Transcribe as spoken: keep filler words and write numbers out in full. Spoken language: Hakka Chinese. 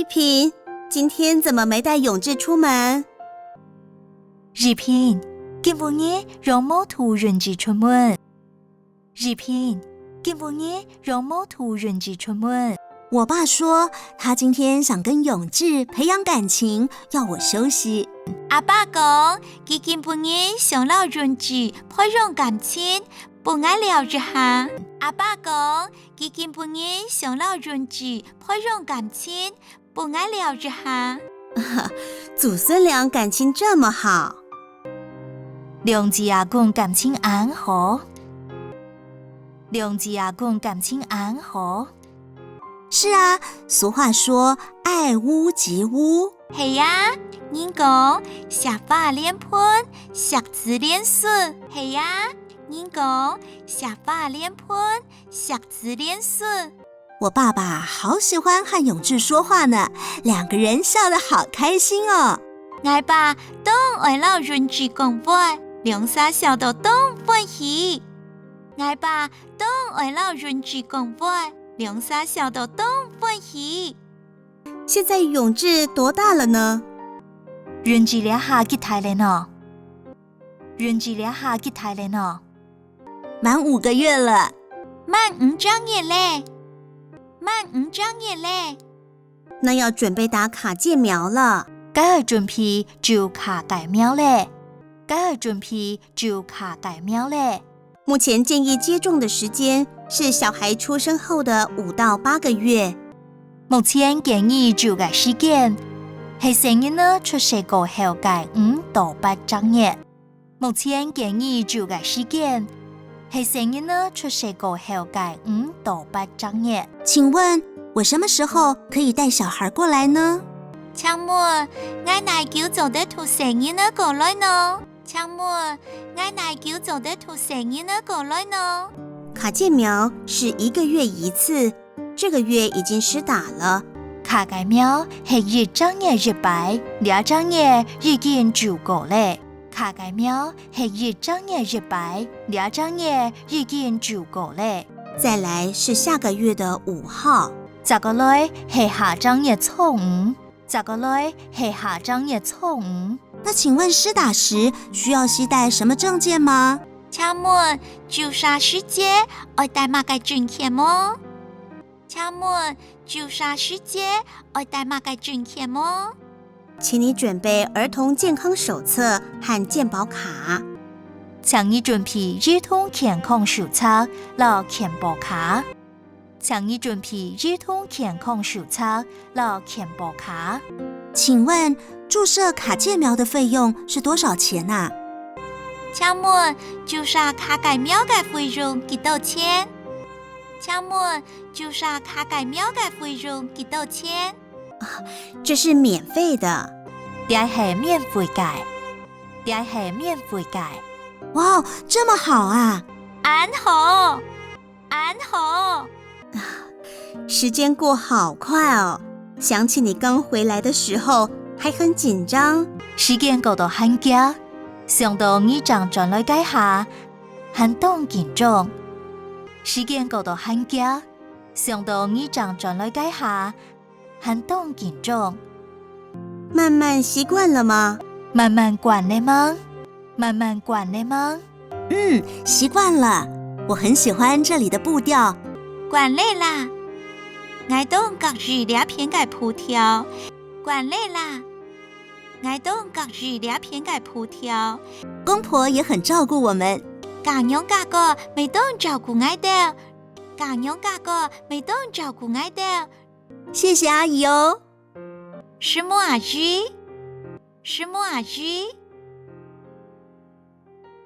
玉萍，今天怎么没带永志出门？玉萍，今晡日仰無渡永志出門？玉萍，今晡日仰無渡永志出門？我爸说，他今天想跟永志培养感情，要我休息。阿爸講，佢今晡日想摎永志培養感情，分𠊎尞一下。阿爸講，佢今晡日想摎永志培養感情，分𠊎尞一下。祖孙俩感情这么好。兩子阿公感情恁好。兩子阿公感情恁好。是啊，俗话说，爱屋及乌。係啊，人講，惜花連盆，惜子連孫。係啊，人講，惜花連盆，惜子連孫。我爸爸好喜欢和永志说话呢，两个人笑得好开心哦。𠊎爸當愛摎永志講話，兩儕笑到當歡喜。𠊎爸當愛摎永志講話，兩儕笑到當歡喜。现在永志多大了呢？永志這下幾大了呢？永志這下幾大了呢？满五个月了。滿五隻月咧。滿五隻月咧。那要准备打卡介苗了。該愛準備注卡介苗咧。該愛準備注卡介苗咧。目前建议接种的时间是小孩出生后的五到八个月。目前建议注个时间係細人仔出世過後个五到八隻月。目前建议注个时间係細人仔出世過後个五到八隻月。请问我什么时候可以带小孩过来呢？請問，𠊎哪久做得渡細人仔過來呢？請問，𠊎哪久做得渡細人仔過來呢？卡介苗是一个月一次，这个月已经施打了。卡介苗係一隻月一擺，這隻月已經注過咧。卡介苗係一隻月一擺，這隻月已經注過咧。再来是下个月的五号。再過來係下隻月初五。 再過來係下隻月初五。那请问施打时需要携带什么证件吗？請問注射時節愛帶麼个證件無？請問注射時節愛帶麼个證件無？请你准备儿童健康手册和健保卡。请你準備兒童健康手冊摎健保卡。 請你準備兒童健康手冊摎健保卡。请问注射卡介苗的费用是多少钱啊？請問注射卡介苗个費用幾多錢？請問注射卡介苗个費用幾多錢？这是免费的。這係免費个。這係免費个。哇，这么好啊！恁好！ 恁好！時间过好快哦，想起你刚回来的时候还很紧张。時間過到還遽，想到你正轉來該下，還當緊張。時間過到還遽，想到你正轉來該下， 還當緊張。慢慢习惯了吗？慢慢慣了嗎？慢慢慣了嗎？嗯，习惯了。我很喜欢这里的步调。慣了啦。𠊎當合意這片个步調。慣了啦。𠊎當合意這片个步調。公婆也很照顾我们。家娘家哥乜當照顧𠊎兜。家娘家哥乜當照顧𠊎兜。 谢谢阿姨哦。承蒙阿姨。承蒙阿姨。